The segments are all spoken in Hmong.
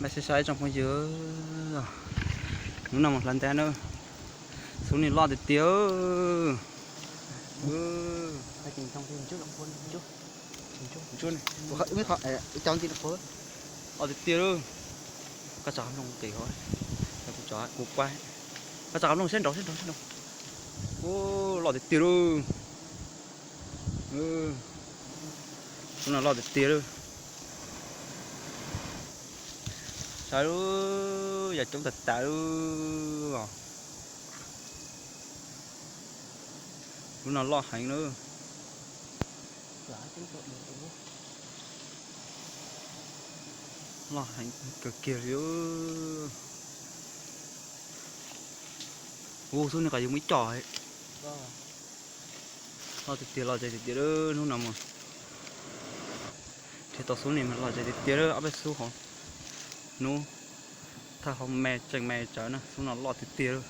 Mas saib saib tsoom phooj ywg, hnub no mus hlawv ntev na, xub ni loj tiag tiag. Loj tiag tiag lauj. Koj tso qab nplooj qis, kuv tso, kuv kuaj, koj tso qab nplooj sab nraud sab nraud sab nraud. Loj tiag tiag lauj. Xub no loj tiag tiag lauj. Saib lauj, yam coob tag tag lauj. Lub no loj heev lauj. Loj heev kawg kiag li. Ua xub ni qas yuav muaj ib co. Loj tiag tiag, loj tiag tiag lauj, hnub no mus nrhiav tau xub ni mas loj tiag tiag lauj, ob peb xub hauv hnub, thawj hauv me tseem me tsawv na, xub no loj tiag tiag lauj.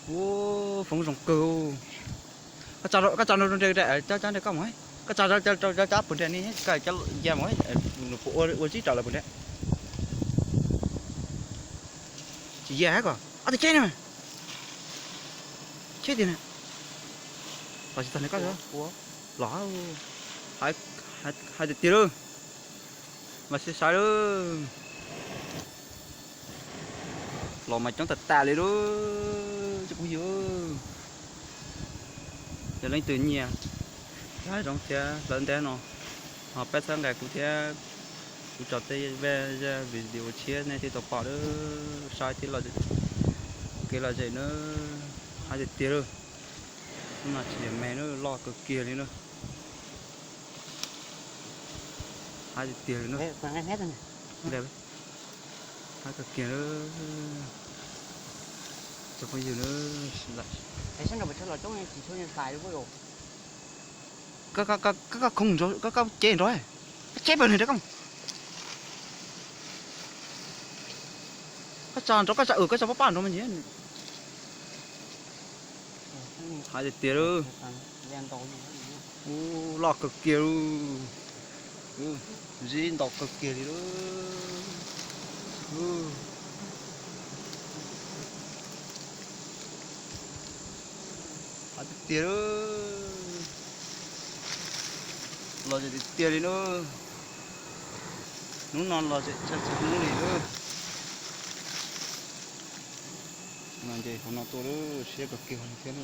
Ua, foob zoo kawg. Koj tsa rau nre, cab cab nre koj mus, koj tsa rau cab puag nreg ni, koj cab ya mus, nws puas ua zib raws lawv puag nreg. Tsis ya ko, ob tug cheb ne, cheb tiag ne. Los tsis txog nrog koj, los hais tiag tiag lauj. Mas saib saib lauj. Los mas coob tag tag li lauj tsoom phooj ywg. Yog leej twg nyiam, yog zoo thiab hlawv ntev no, ho pab txhawb nqa kuv thiab, kuv tso tej video tshiab nej thiaj tau pom lauj. Saib thiab, kev lom zem na, hais tiag tiag lauj. Xub no tsis yog me na, loj kawg kiag li na. Hais tiag tiag li na. Hais kawg kiag na. Tsoom phooj ywg na, koj khoov, koj cev nrov, koj cev pawg nreg, koj tsa nrov, koj tsa, koj tsa pab pab nrov mas nyiam. Hais tiag tiag lauj. Ub, loj kawg kiag lauj. Zib ntau kawg kiag li lauj. Hais tiag tiag lauj. Lom zem tiag tiag li na. Hnub no lom zem tshaj txhua hnub li lauj. No ces hauv no tuaj lauj, siab kawg kiag li thiab.